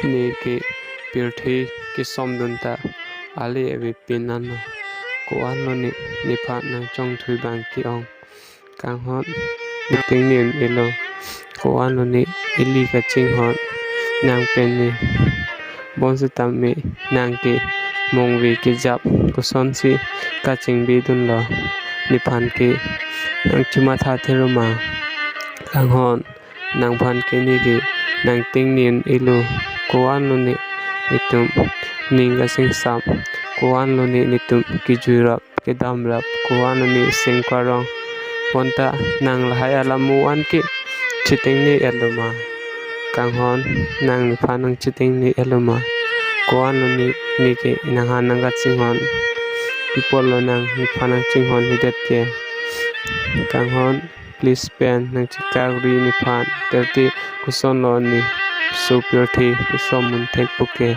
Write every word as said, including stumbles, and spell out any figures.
Ne ke pirthe kesomdun ta ale avepin anlo. Ko-anlo ne nephan nangchongthui abang ke-ong. Kanghon, nang tengne un-elo. Ko-anlo ne ili kachinghon nang pen ne. Bonsitame nang ke mongve kejap kosonsi kachingbidunlo. Nephan ke nangchimatha thero ma. Kanghon, nangphan ke ne ke nang tengne un-elo. Ko-anlo ne netum ning kasingsam. Ko-anlo ne netum kejui rap kedam rap. Ko-anlo ne seng karong. Bonta nang lahai alam mo-an ke chitengne-etlo ma. Kanghon, nang nephan nangchitengne-etlo ma. Ko-anlo ne ne ke nanghan nangkachinghon. Pi apotlo nang nephan nangchinghon hidet ke. Kanghon, please pen nangchekakri nephan. Tirti kosonlo ne so pirthe kesom munthek puke.